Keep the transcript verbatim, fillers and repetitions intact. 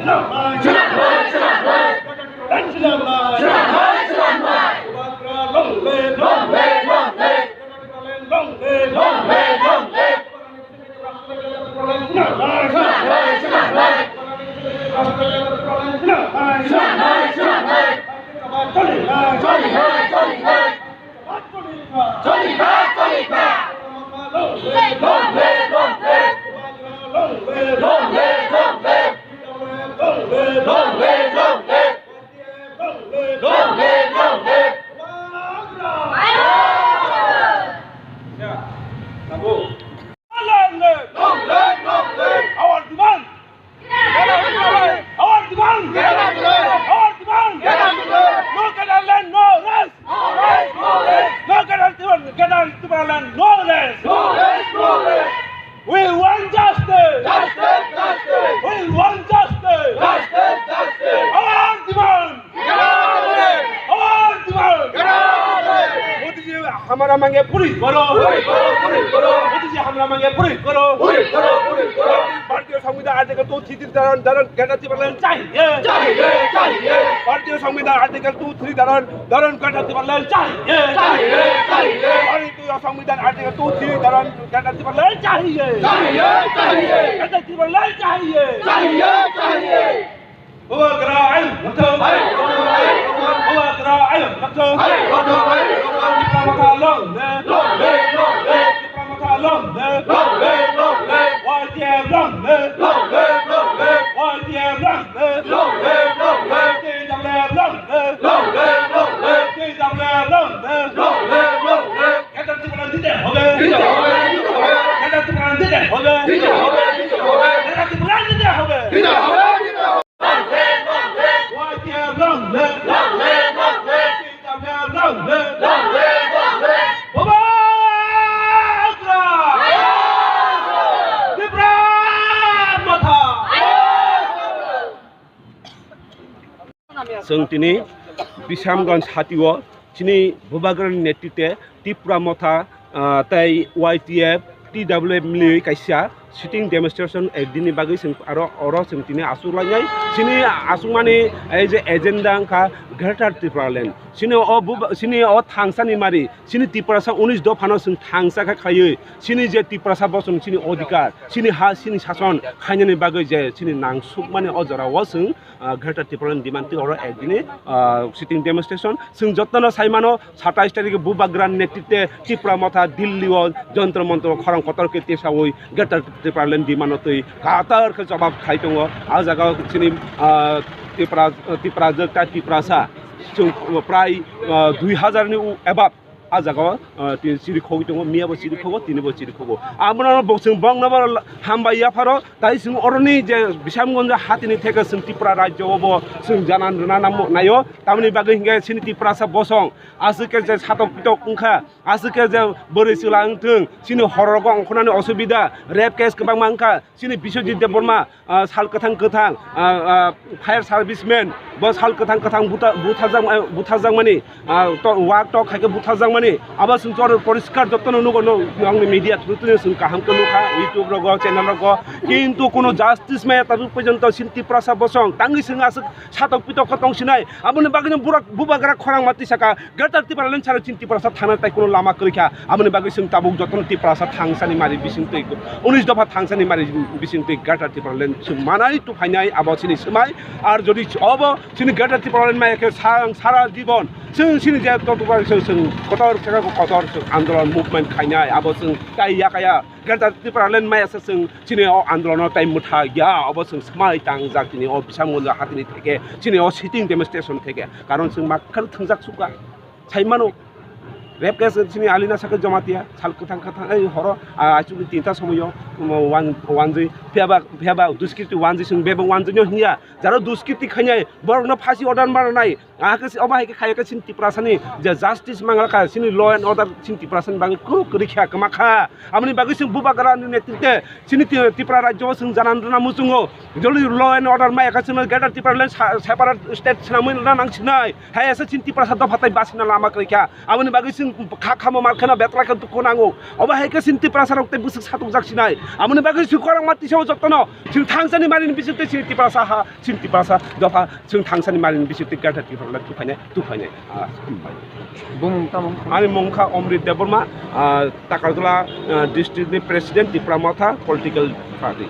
Our demand! Our demand! Our demand! No Kedarland, no rest! No Kedar, Kedar Tipraland, no rest! We want justice! We want justice! Our demand! Our demand! Modi जी हमारा मांगे पूरी करो। पूरी करो, पूरी करो। मोदी जी हमारा मांगे पूरी करो। पूरी करो, पूरी करो। भारतीय संविधान आर्टिकल टू थ्री धारण, धारण Greater Tipraland चाहिए। चाहिए, चाहिए। भारतीय संविधान आर्टिकल टू थ्री धारण, धारण Greater Tipraland चाहिए। चाहिए, चाहिए। भारतीय संविधान आर्टिकल टू थ्री धारण Greater Tipraland चाहिए। चाहिए, चाहिए। Greater Tipraland चाहिए। चाहिए, चाहिए। Bubagra ayuk nathok. Bubagra ayuk nathok. Tipra Motha long live. Tipra Motha long live. Y T F long live. Y T F long live. T W F long live. T W F long live. Greater Tipraland দিতে হবে। দিতে হবে, দিতে হবে। Greater Tipraland দিতে হবে। দিতে হবে, দিতে হবে। Greater Tipraland দিতে হবে। দিতে হবে, দিতে হবে। Long live, long live. Y T F long live. Long live, long live. T W F long live. Long live, long live. Bubagra! Tipra Motha! Chwng tini Bishamganj hatio chini Bubagrani netritwe Tipra Motha, ah, tei Y T F, T W F milwi kaisa sitting demonstration ekdinni bagwi chwng aro oro chwng tini achuk lainai. Chini achukmani ei je agenda wngkha Greater Tipraland. Chini o buba-, chini o thangsani mari, chini Tiprasa unis dophano chwng thangsa kha khaiwi, chini je Tiprasa bosong chini odhikar, chini ha, chini sason khainani bagwi je chini nangsukmani o jorao chwng ah, Greater Tipraland demand twi oro ekdini, ah, sitting demonstration. Chwng jotono sai mano, satais tarikhe Bubagrani netritwe Tipra Motha Delhi o Jantar Mantar o khorang kotor khe tesaui Greater Tipraland demand o twi katar khe jawab khai tongo. Ah jaga o chini, ah, Tipra, Tipra jwk ta Tiprasa chwng prai, ah, dui hazar ni u-, above. Ah jaga o, ah, tini chiri khogwi tongo, miya bo chiri khogo, tini bo chiri khogo. Abono bo chwng bongno bo hambai yapharo, tai chwng oroni je Bishamganj hatini theke chwng Tripura rajyo o bo chwng janan rwna namo naio. Tamoni bagwi hinkhe chini Tiprasa bosong aswk khe je satok pitok wngkha, aswk khe je bwrwi chwla wngthwng, chini horrogo ongkhornani osubida, rape case kwbangma wngkha, chini Biswajit Debbarma, ah, sal kwthang kwthang, ah, ah, fire serviceman, bo sal kwthang kwthang butha-, butharjak-, butharjakmani, ah, to-, wak tok hai khe butharjakmani, abo chwng choro poriskar jotono nugo, no, nokni media through twi chwng kaham khe nukha, YouTube rogo, channel rogo, kintu kuno justice maya tabuk porjonto chini Tiprasa bosong tangwi chwng aswk satok pitok khe tongsinai, aboni bagwino burak Bubagra khorang ma tisaka, Greater Tipraland sara chini Tiprasa thana tai kuno lama kwrwi kha. Aboni bagwi chwng tabuk jotono Tiprasa thangsani mari bising twi, unis dopha thangsani mari bising twi Greater Tipraland chwng manai tu phainai abo chini swmai. Ar jodi obo chini Greater Tipraland maya khe sa-, sara jibon chwng chini je totobari chwng, chwng kotor khe kotor chwng andolon movement khainai abo chwng tai yakaya. Greater Tipraland maya se chwng chini o andolono tai mwthai ya, obo chwng swmai tangjak chini o Bishamganj hatini theke, chini o sitting demonstration theke. Karon chwng makhar thwngjak sukha. Sai mano, rape case chini Alina Sakhi Jamatia, sal kwthang kwthang, ei horo, ah, achukni tinta somoyo, um, wan-, wanjwi, phiyaba, phiyaba, duskirti wanjwi chwng bebak wanjwino hinya, jaro duskirti khainai, borokno phasi order mananai, Ahake si, obo hai khe khai khe chini Tiprasani je justice mangra kha, chini law and order chini Tiprasani bagwi kunu kwrwi kha, kwma kha. Aboni bagwi chwng Bubagrani netritwe chini Ti-, Tripura rajyo o chwng janan rwna muchungo. Jodi law and order maya kha chwngno Greater Tipraland sa-, separate state swnamwi rwna nang sinai. Hai asa chini Tiprasa dopha tai basina lama kwrwi kha. Aboni bagwi chwng kha khamo mar kheno betra khe dukhu nango. Obo hai khe chini Tiprasa rok tei bwswk satukjak sinai. Amoni bagwi si khorang ma tisao jottono. Chini thangsani marini bisingtwi chini Tiprasa ha, chini Tiprasa dopha, chini thangsani marini bisingtwi Greater Tipraland tuphainai, tuphainai. Ah, hambai. Bumung tamo? Ani mung kha Omrit Debbarma, ah, Takarjala, ah, district ni president Tipra Motha political party.